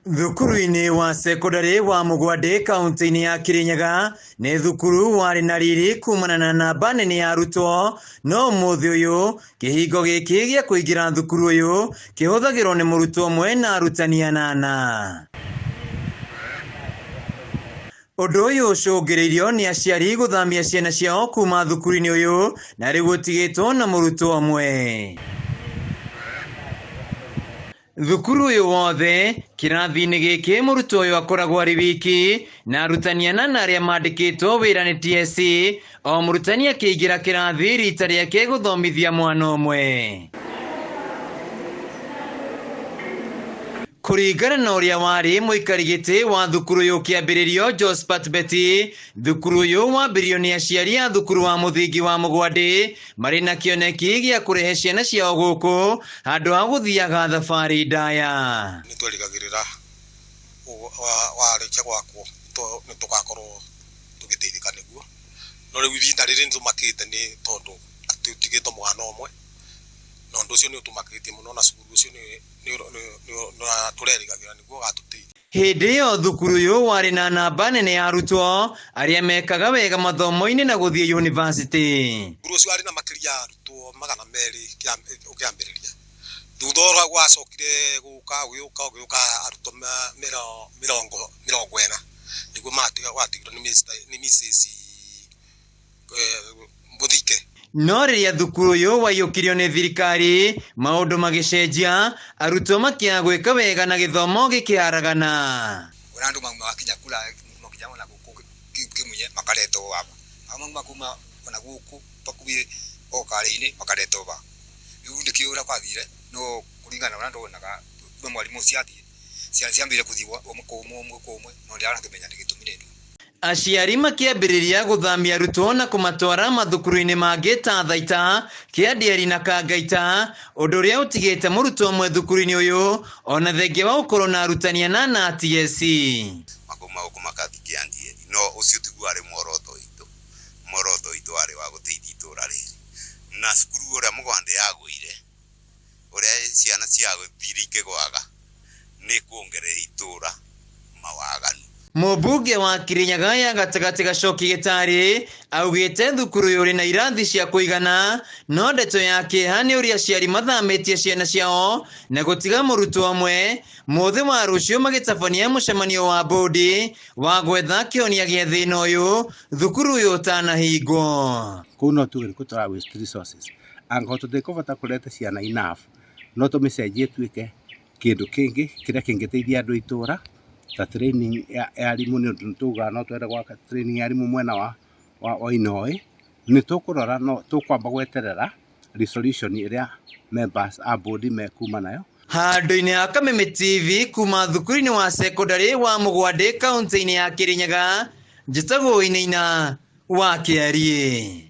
Thukuru-inĩ wa cekondarĩ wa Mũgwandĩ kaũntĩ-inĩ ya Kĩrĩnyaga nĩ thukuru warĩ na riri kumana na namba nene ya arutwo, no ũmũthĩ ũyũ kĩhingo gĩkĩ gĩa kũingĩra thukuru ũyũ kĩhũthagĩrwo nĩ mũrutwo ũmwe na arutani anana. Ũndũ ũyũ ũcũngĩrĩirio nĩ aciari gũthamia ciana ciao kuma thukuru-inĩ ũyũ na rĩu ũtigĩtwo na mũrutwo ũmwe. Thukuru ũyũ wothe, kĩrathi-inĩ gĩkĩ mũrutwo ũyũ akoragwo arĩ wiki na arutani anana arĩa mandĩkĩtwo wĩra nĩ TSC, o mũrutani akĩingĩra kĩrathi rita rĩake gũthomithia mwana ũmwe. Kũringana na ũrĩa warĩ mũikari gĩtĩ wa thukuru ũyũ ũkĩambĩrĩrio Josphat Beti, thukuru ũyũ wambĩrĩirio nĩ aciari a thukuru wa mũthingi wa Mũgwandĩ marĩ na kĩoneki gĩa kũrehe ciana ciao gũkũ handũ ha gũthiaga thabarĩ ndaya. Nĩ twerĩgagĩrĩra warĩkia gwakwo nĩ tũgakorwo tũgĩteithĩka nĩguo, no rĩu ihinda rĩrĩ nĩ tũmakĩte nĩ tondũ tũtigĩtwo mwana ũmwe, na ũndũ ũcio nĩ ũtũmakĩtie mũno na cukuru ũcio nĩ tũrerĩgagĩrĩra nĩguo ũgatũteithia. Hĩndĩ ĩyo thukuru ũyũ warĩ na namba nene ya arutwo arĩa mekaga wega mathomo-inĩ na gũthiĩ yunivasĩtĩ. Cukuru ũcio warĩ na makĩria ya arutwo 200 ũkĩambĩrĩria. Thutha ũrĩa gwacokire gũka ũgĩũka ũgĩũka arutwo 40 nĩguo watigirwo nĩ Mrs Mũthike. No rĩrĩa thukuru ũyũ waiyũkirio nĩ thirikari, maũndũ magĩcenjia, arutwo makĩaga gwĩka wega na gĩthomo gĩkĩharagana. Ona andũ mauma makinya kura makinya ona gũkũ Kĩmunye makaretwo aba, mauma kuma ona gũkũ bakuhĩ o Karĩ-inĩ makaretwo ba. Rĩu nĩkĩo ũrĩa gwathire no kũringana na ũrĩa ndonaga kuma mwarimũ ũcio athiĩ, ciana ciambire gũthiĩ ũmwe kwa ũmwe ũmwe kwa ũmwe no ndirakĩmenya gĩtũmi nĩ kĩĩ. Aciari makĩambĩrĩria gũthamia arutwo na kũmatwara mathukuru-inĩ mangĩ ta Thaita, Kĩandieri na Kangaita, ũndũ ũrĩa ũtigĩte mũrutwo ũmwe thukuru-inĩ ũyũ ona thengia wa gũkorwo na arutani anana a TSC. Makauma gũkũ magathiĩ Kĩandieri, no ũcio tiguo warĩ muoroto witũ. Muoroto witũ warĩ wa gũteithia itũra rĩrĩ. Na cukuru ũrĩa Mũgwandĩ yagũire, ũrĩa ciana ciathire ikĩgwaga nĩ kuongerera itũra mawaganu. Mũmbunge wa Kirinyaga ya gatagatĩ Gacoki Gĩtarĩ augĩte thukuru ũyũ ũrĩ na irathi cia kũigana, no ndeto ya kĩeha nĩ ũrĩa aciari mathamĩtie ciana ciao na gũtiga mũrutwo ũmwe mũthĩ wa rũciũ magĩtabania mũcemanio wa mbũndi wa gwetha kĩhonia gĩa thĩna ũyũ thukuru ũyũ ũtanahingwo. Kũu no tuge nĩkuo tũra waste resources. Angĩkorwo tũtikũbota kũrete ciana enough, no tũmĩcenjie ĩtuĩke kĩndũ kĩngĩ kĩrĩa kĩngĩteithia andũ a itũra ta training ya arimũ nĩ ũndũ nĩ tũugaga no twende gwaka training ya arimũ mwena wa Inoi. Nĩ tũkũrora no tũkwamba gweterera resolution ĩrĩa members a board mekuma nayo. Handũ-inĩ ha Kameme TV kuma thukuru-inĩ wa cekondarĩ wa Mũgwandĩ kaũntĩ-inĩ ya Kĩrĩnyaga, njĩtagwo Wainaina wa Kĩariĩ.